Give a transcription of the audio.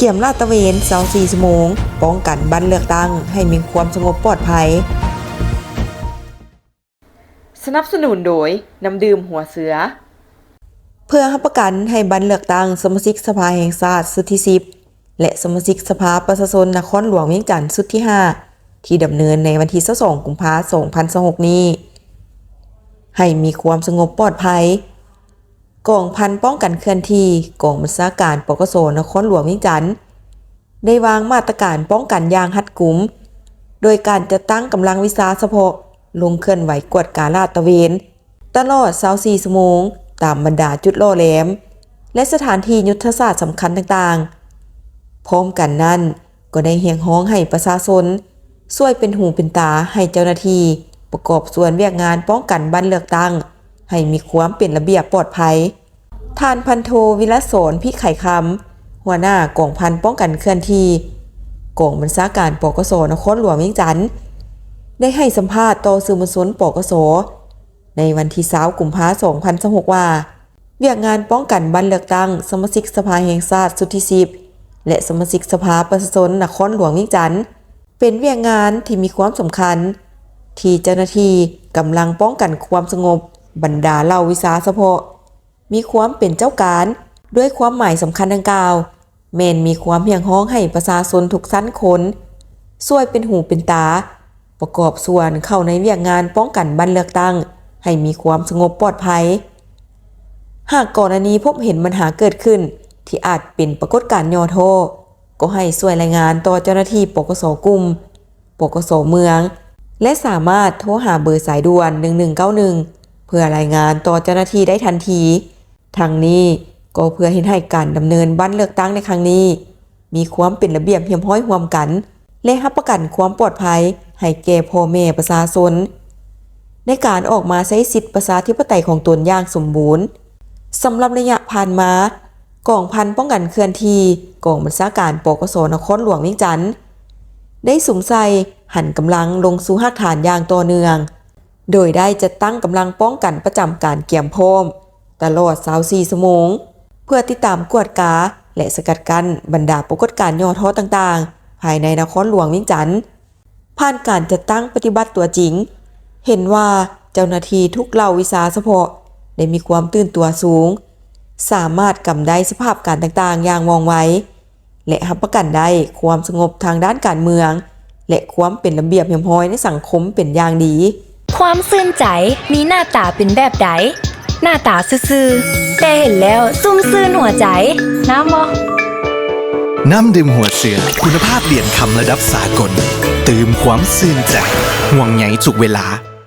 ກຽມລາດຕະເວນຊາວສີ່ຊົ່ວໂມງ ປ້ອງກັນວັນເລືອກຕັ້ງໃຫ້ມີຄວາມສະຫງົບປອດໄພ. ສະໜັບສະໜູນໂດຍ ນ້ຳດື່ມຫົວເສືອ. ເພື່ອຮັບປະກັນໃຫ້ວັນເລືອກຕັ້ງສະມາຊິກສະພາແຫ່ງຊາດຊຸດທີສິບ ແລະ ສະມາຊິກສະພາປະຊາຊົນນະຄອນຫຼວງວຽງຈັນຊຸດທີຫ້າ ທີ່ດຳເນີນໃນວັນທີຊາວສອງ ກຸມພາ ສອງພັນຊາວຫົກນີ້ ໃຫ້ມີຄວາມສະຫງົບປອດໄພ, ກອງພັນປ້ອງກັນເຄື່ອນທີ່ ກອງບັນຊາການ ປກສ ນະຄອນຫຼວງວຽງຈັນ ໄດ້ວາງມາດຕະການປ້ອງກັນຢ່າງຮັດກຸມ ໂດຍການຈັດຕັ້ງກຳລັງວິຊາສະເພາະລົງເຄື່ອນໄຫວກວດກາລາດຕະເວນຕະຫຼອດຊາວສີ່ຊົ່ວໂມງ ຕາມບັນດາຈຸດຫຼໍ່ແຫຼມ ແລະ ສະຖານທີ່ຍຸດທະສາດສຳຄັນຕ່າງໆ. ພ້ອມກັນນັ້ນ ກໍໄດ້ຮຽກຮ້ອງໃຫ້ປະຊາຊົນຊ່ວຍເປັນຫູເປັນຕາໃຫ້ເຈົ້າໜ້າທີ່ປະກອບສ່ວນວຽກງານປ້ອງກັນວັນເລືອກຕັ້ງໃຫ້ມີຄວາມເປັນລະບຽບປອດໄພ. ທ່ານພັນໂທ ວິລະສອນ ພິໄຂຄຳ ຫົວໜ້າກອງພັນປ້ອງກັນເຄື່ອນທີ່ ກອງບັນຊາການ ປກສ ນະຄອນຫຼວງວຽງຈັນ ໄດ້ໃຫ້ສຳພາດຕໍ່ສື່ມວນຊົນ ປກສ ໃນວັນທີຊາວ ກຸມພາ ສອງພັນຊາວຫົກ ວ່າ ວຽກງານປ້ອງກັນວັນເລືອກຕັ້ງສະມາຊິກສະພາແຫ່ງຊາດຊຸດທີສິບ ແລະ ສະມາຊິກສະພາປະຊາຊົນນະຄອນຫຼວງວຽງຈັນ ເປັນວຽກງານທີ່ມີຄວາມສຳຄັນ ທີ່ເຈົ້າໜ້າທີ່ກຳລັງປ້ອງກັນຄວາມສະຫງົບບັນດາເຫຼົ່າວິຊາສະເພາະ ມີຄວາມເປັນເຈົ້າການ. ດ້ວຍຄວາມໝາຍສຳຄັນດັ່ງກ່າວ ແມ່ນມີຄວາມຮຽກຮ້ອງໃຫ້ປະຊາຊົນທຸກຊັ້ນຄົນ ຊ່ວຍເປັນຫູເປັນຕາ ປະກອບສ່ວນເຂົ້າໃນວຽກງານປ້ອງກັນວັນເລືອກຕັ້ງໃຫ້ມີຄວາມສະຫງົບປອດໄພ. ຫາກກໍລະນີພົບເຫັນບັນຫາເກີດຂຶ້ນທີ່ອາດເປັນປາກົດການຫຍໍ້ທໍ້ ກໍໃຫ້ຊ່ວຍລາຍງານຕໍ່ເຈົ້າໜ້າທີ່ ປກສ ກຸ່ມ, ປກສ ເມືອງ ແລະ ສາມາດໂທຫາເບີສາຍດ່ວນ ໜຶ່ງໜຶ່ງເກົ້າໜຶ່ງ ເພື່ອລາຍງານຕໍ່ເຈົ້າໜ້າທີ່ໄດ້ທັນທີ. ທັງນີ້ກໍເພື່ອເຮັດໃຫ້ການດຳເນີນວັນເລືອກຕັ້ງໃນຄັ້ງນີ້ມີຄວາມເປັນລະບຽບຮຽບຮ້ອຍຮ່ວມກັນ ແລະ ຮັບປະກັນຄວາມປອດໄພໃຫ້ແກ່ພໍ່ແມ່ປະຊາຊົນ ໃນການອອກມາໃຊ້ສິດປະຊາທິປະໄຕຂອງຕົນຢ່າງສົມບູນ. ສຳລັບໄລຍະຜ່ານມາ, ກອງພັນປ້ອງກັນເຄື່ອນທີ່ ກອງບັນຊາການ ປກສ ນະຄອນຫຼວງວຽງຈັນ ໄດ້ສຸມໃສ່ຫັນກຳລັງລົງສູ່ຮາກຖານຢ່າງຕໍ່ເນື່ອງ, ໂດຍໄດ້ຈັດຕັ້ງກຳລັງປ້ອງກັນປະຈຳການກຽມພ້ອມຕະຫຼອດຊາວສີ່ຊົ່ວໂມງ ເພື່ອຕິດຕາມກວດກາ ແລະ ສະກັດກັ້ນບັນດາປາກົດການຫຍໍ້ທໍ້ຕ່າງໆ ພາຍໃນນະຄອນຫຼວງວຽງຈັນ. ຜ່ານການຈັດຕັ້ງປະຕິບັດຕົວຈິງ, ເຫັນວ່າເຈົ້າໜ້າທີ່ທຸກເຫຼົ່າວິຊາສະເພາະໄດ້ມີຄວາມຕື່ນຕົວສູງ, ສາມາດກຳໄດ້ສະພາບການຕ່າງໆຢ່າງວ່ອງໄວ ແລະ ຮັບປະກັນໄດ້ຄວາມສະຫງົບທາງດ້ານການເມືອງ ແລະ ຄວາມເປັນລະບຽບຮຽບຮ້ອຍໃນສັງຄົມເປັນຢ່າງດີ. ຄວາມຊື່ນໃຈມີໜ້າຕາເປັນແບບໃດ? ໜ້າຕາຊື່ໆ ແຕ່ເຫັນແລ້ວຊຸ່ມຊື່ນຫົວໃຈ. ງາມບໍ່? ນ້ຳดื่ມຫົວເສືອ ຄຸນນະພາບຫຼຽນຄຳລະດັບສາກົນ ຕື່ມຄວາມຊື່ນໃຈ ຫ່ວງໃຍທຸກເວລາ.